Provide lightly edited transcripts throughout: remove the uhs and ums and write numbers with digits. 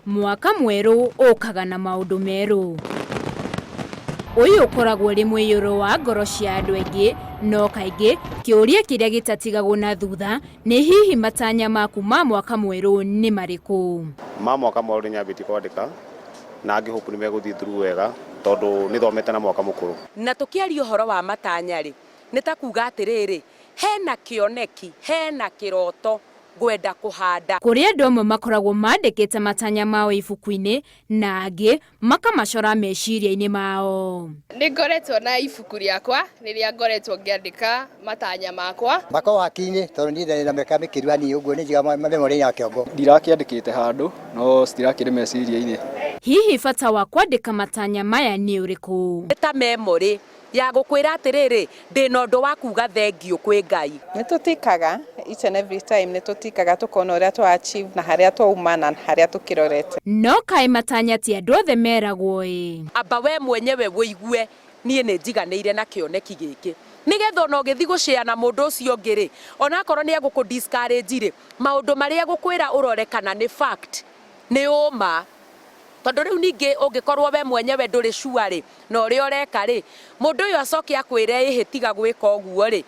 Mwaka mwerũ ũkaga na maũndũ merũ. Ũyũ ũkoragwo ũrĩ mũiyũro wa ngoro cia andũ aingĩ, no kaingĩ kĩũria kĩrĩa gĩtatigagwo na thutha nĩ hihi matanya maku ma mwaka mwerũ nĩ marĩkũ? Ma mwaka mwerũ nĩ nyambĩtie kwandĩka na ngĩ hope nĩ megũthiĩ through wega tondũ nĩ thomete na mwaka mũkũrũ. Na tũkĩaria ũhoro wa matanya-rĩ, nĩ ta kuuga atĩrĩrĩ, hena kĩoneki, hena kĩroto ngwenda kũhanda. Kũrĩ andũ amwe makoragwo mandĩkĩte matanya mao ibuku-inĩ na angĩ makamacora meciria-inĩ mao. Nĩ ngoretwo na ibuku rĩakwa rĩrĩa ngoretwo ngĩandĩka matanya makwa. Makoragwo hakiri-inĩ tondũ niĩ ndĩ na mĩaka mĩkĩru hanini ũguo nĩ njigaga memory ya kĩongo. Ndirakĩandĩkĩte handũ no citirakĩrĩ meciria-inĩ. Hihi bata wa kwandĩka matanya maya nĩ ũrĩkũ? Nĩ ta memory ya gũkwĩra atĩrĩrĩ, ndĩna ũndũ wa kuga thengiũ kwĩ Ngai. Nĩ tũtikaga each and every time, nĩ tũtikaga tũkona ũrĩa twa achieve na harĩa twauma na harĩa tũkĩrorete. No kaĩ matanya ti andũ othe meragwo ĩ? Amba we mwenyewe wũigue niĩ nĩ njiganĩire na kĩoneki gĩkĩ, nĩgetha ona ũgĩthiĩ gũ share na mũndũ ũcio ũngĩ rĩ, ona akorwo nĩ egũkũ discourage rĩ, maũndũ marĩa egũkwĩra ũrore kana nĩ fact, nĩ ũma. Tondũ rĩu ningĩ ũngĩkorwo we mwenyewe ndũrĩ sure rĩ, na ũrĩa ũreka rĩ, mũndũ ũyũ acoke akwĩre ĩhĩ tiga gwĩka ũguo rĩ,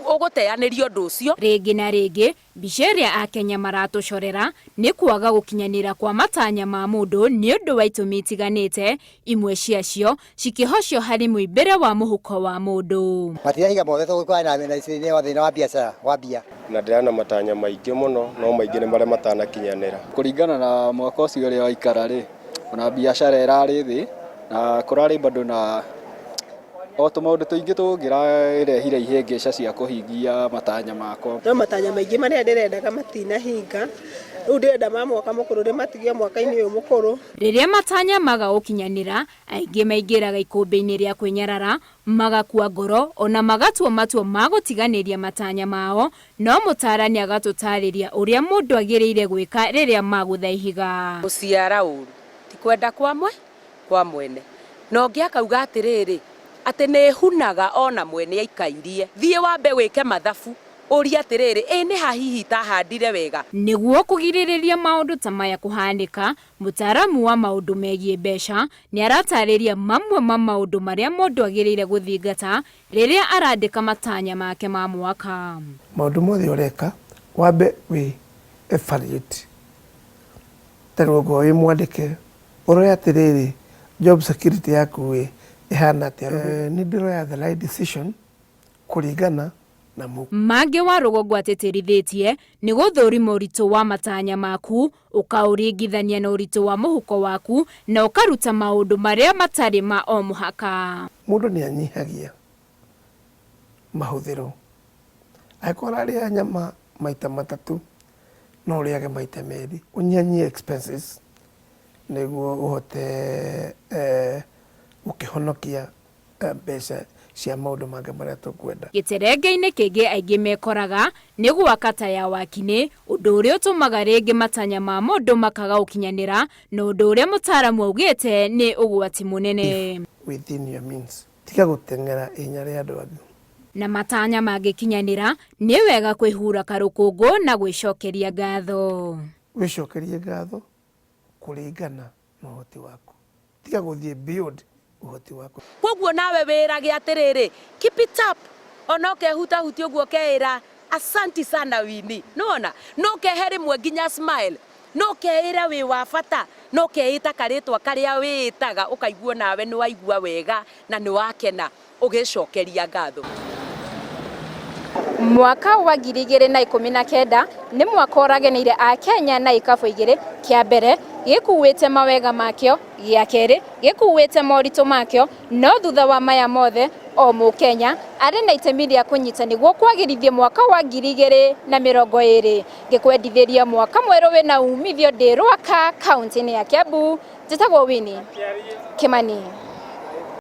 ũgũteanĩria ũndũ ũcio. Rĩngĩ na rĩngĩ, mbica ĩrĩa Akenya maratũcorera nĩ kwaga gũkinyanĩra kwa matanya ma mũndũ nĩ ũndũ wa itũmi itiganĩte, imwe ciacio cikĩhocio harĩ mũimbĩre wa mũhuko wa mũndũ. Matirahinga mothe tondũ kwarĩ na thĩna wa biacara wa mbia. Na ndĩrana matanya maingĩ mũno no maingĩ nĩ marĩa matanakinyanĩra. Kũringana na mwaka ũcio ũrĩa waikara rĩ, ona biacara ĩrarĩ thĩ na kũrarĩ bado na o tũmaũndũ tũingĩ tũngĩrarehire ihĩngĩca cia kũhingia matanya makwa. No matanya maingĩ marĩa ndĩrendaga matinahinga, rĩu ndĩrenda ma mwaka mũkũrũ ndĩmatigie mwaka-inĩ ũyũ mũkũrũ. Rĩrĩa matanya maga gũkinyanĩra, aingĩ maingĩraga ikũmbĩ-inĩ rĩa kwĩnyarara, magakua ngoro ona magatua matua ma gũtiganĩria matanya mao, no mũtaarani agatũtarĩria ũrĩa mũndũ agĩrĩire gwĩka rĩrĩa magũtha ihiga. Gũciara ũũru ti kwenda kwa mwe kwa mwene. Na ũngĩ akauga atĩrĩrĩ, atĩ nĩ ĩhunaga o na mwene aikairie. Thiĩ wambe wĩke mathabu ũrie atĩrĩrĩ, ĩ nĩ ha hihi itahandire wega? Nĩguo kũgirĩrĩria maũndũ ta maya kũhanĩka, mũtaaramu wa maũndũ megiĩ mbeca nĩ aratarĩria mamwe ma maũndũ marĩa mũndũ agĩrĩire gũthingata rĩrĩa arandĩka matanya make ma mwaka. Maũndũ mothe ũreka wambe wĩ evaluate, ta rĩu okorwo wĩ mwandĩke ũrore atĩrĩrĩ job security yaku ĩ ĩhana atĩa, nĩ ndĩroya the right decision kũringana na mũhuko. Mangĩ wa Rũgongo atĩtĩrithĩtie nĩ gũthũrima ũritũ wa matanya maku, ũkaũringithania na ũritũ wa mũhuko waku na ũkaruta maũndũ marĩa matarĩ ma o mũhaka. Mũndũ nĩ anyihagia mahũthĩro, angĩkorwo ũrarĩa nyama maita matatũ no ũrĩage maita merĩ, ũnyihanyihie expenses nĩguo ũhote gũkĩhonokia mbeca cia maũndũ mangĩ marĩa tũkwenda. Gĩterenge-inĩ kĩngĩ aingĩ mekoraga nĩ gwaka ta ya wakinĩ, ũndũ ũrĩa ũtũmaga rĩngĩ matanya ma mũndũ makaga gũkinyanĩra, na ũndũ ũrĩa mũtaaramu augĩte nĩ ũgwati mũnene. Within your means. Tiga gũteng'era ihenya rĩa andũ angĩ. Na matanya mangĩkinyanĩra, nĩ wega kwĩhura karũkũngũ na gwĩcokeria ngatho. Wĩcokerie ngatho kũringana na ũhoti waku. Tiga gũthiĩ beyond ũhoti waku. Kwoguo nawe wĩrage atĩrĩrĩ, keep it up, ona ũkehutahutia ũguo ũkeĩra asanti sana Winnie, nĩwona? Na ũkehe rĩmwe nginya smile, na ũkeĩra wĩ wa bata, na ũkeĩta karĩtwa karĩa wĩĩtaga ũkaigua onawe nĩwaigua wega na nĩwakena. Ũgĩcokeria ngatho. Mwaka wa 2019 nĩ mwaka ũrageneire Akenya na ikabũ igĩrĩ, kĩa mbere gĩkuĩte mawega makĩo, gĩa kerĩ gĩkuĩte moritũ makĩo, no thutha wa maya mothe o mũkenya arĩ na itemi rĩa kũnyita nĩguo kwagĩrithia mwaka wa 2020. Ngĩkwendithĩria mwaka mwerũ wĩna umithio ndĩ Rwaka kaũntĩ-inĩ ya Kiambu, njĩtagwo Winnie Kimani.